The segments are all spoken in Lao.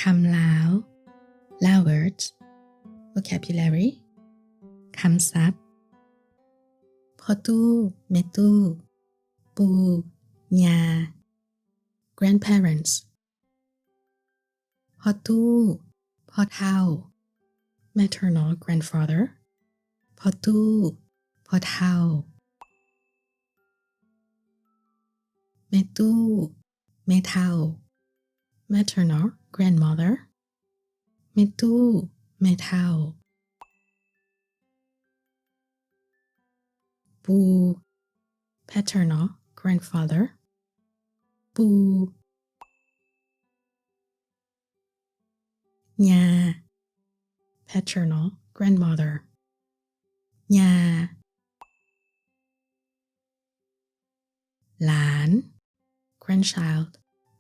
ຄຳລາວ Lao words. Vocabulary. ຄຳສັບ ພໍ່ຕູ້ ແມ່ຕູ້ ປູ່ ຍ່າ grandparents. ພໍ່ຕູ້ ພໍ່ເຖົ້າ maternal grandfather. ພໍ່ຕູ້ ພໍ່ເຖົ້າ ແມ່ຕູ້ ແມ່ເຖົ້າ maternal grandmother. ແມ່ຕູ້ ແມ່ເຖົ້າ ປູ່ paternal grandfather. ປູ່ ຍ່າ paternal grandmother. ຍ່າ ຫຼານ grandchild,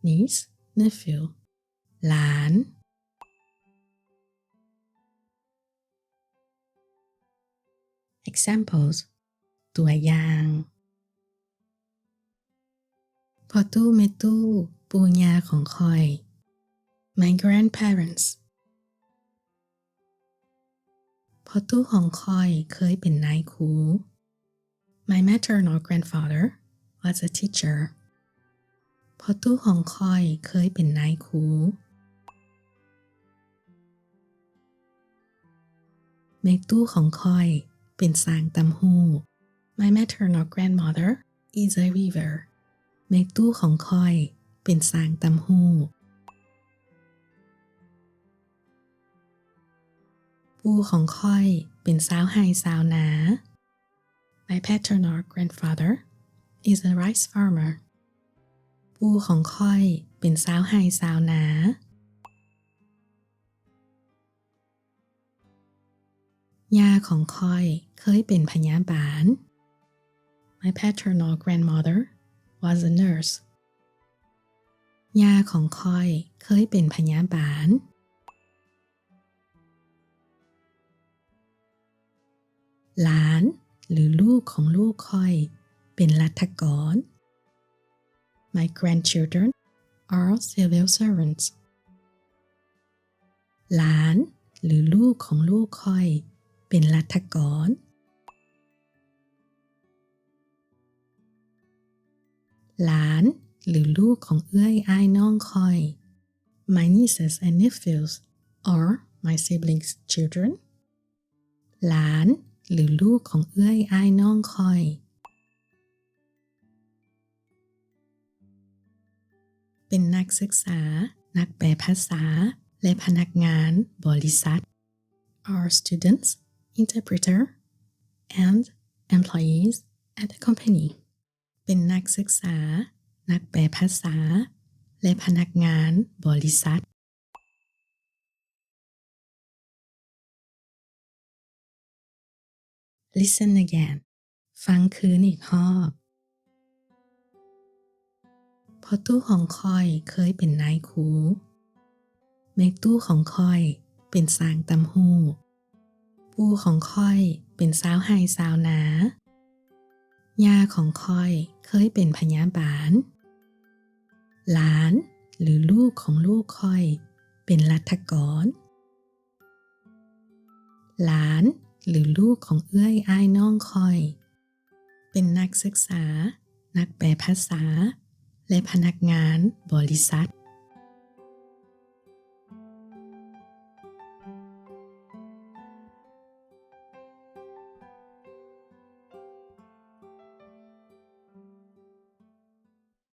niece, nephew. ຫຼານ examples. ຕົວຢ່າງ ພໍ່ຕູ້ ແມ່ຕູ້ ປູ່ຍ່າຂອງຂ້ອຍ my grandparents. ພໍ່ຕູ້ຂອງຂ້ອຍເຄີຍເປັນນາຍຄູ my maternal grandfather was a teacher. ພໍ່ຕູ້ຂອງຂ້ອຍເຄີຍເປັນນາຍຄູ ແມ່ຕູ້ຂອງຂ້ອຍເປັນຊ່າງຕ່ຳຫູກ my maternal grandmother is a weaver. ແມ່ຕູ້ຂອງຂ້ອຍເປັນຊ່າງຕ່ຳຫູກ ປູ່ຂອງຂ້ອຍເປັນຊາວໄຮ່ຊາວນາ my paternal grandfather is a rice farmer. ປູ່ຂອງຂ້ອຍເປັນຊາວໄຮ່ຊາວນາ ຍ່າຂອງຂ້ອຍເຄີຍເປັນພະຍາບານ my paternal grandmother was a nurse. ຍ່າຂອງຂ້ອຍເຄີຍເປັນພະຍາບານ ຫຼານ ຫຼື ລູກຂອງລູກຂ້ອຍເປັນລັດຖະກອນ my grandchildren are civil servants. ຫຼານ ຫຼື ລູກຂອງລູກຂ້ອຍເປັນລັດຖະກອນ ຫຼານ ຫຼື ລູກຂອງເອື້ອຍອ້າຍນ້ອງຂ້ອຍ my nieces and nephews are my siblings children. ຫຼານ ຫຼື ລູກຂອງເອື້ອຍອ້າຍນ້ອງຂ້ອຍ ເປັນນັກສຶກສາ ນັກແປພາສາ ແລະ ພະນັກງານບໍລິສັດ are students, interpreter and employees at the company. ເປັນນັກສຶກສາ ນັກແປພາສາ ແລະ ພະນັກງານບໍລິສັດ Listen again. ຟັງຄືນອີກຮອບ. ພໍ່ຕູ້ຂອງຂ້ອຍເຄີຍເປັນນາຍຄູ. ແມ່ຕູ້ຂອງຂ້ອຍເປັນຊ່າງຕ່ຳຫູກ. ປູ່ຂອງຂ້ອຍເປັນຊາວໄຮ່ຊາວນາ. ຍ່າຂອງຂ້ອຍເຄີຍເປັນພະຍາບານ. ຫຼານ ຫຼື ລູກຂອງລູກຂ້ອຍເປັນລັດຖະກອນ. ຫຼານ ຫຼື ລູກຂອງເອື້ອຍອ້າຍນ້ອງຂ້ອຍ ເປັນນັກສຶກສາ, ນັກແປພາສາ ແລະ ພະນັກງານບໍລິສັດ.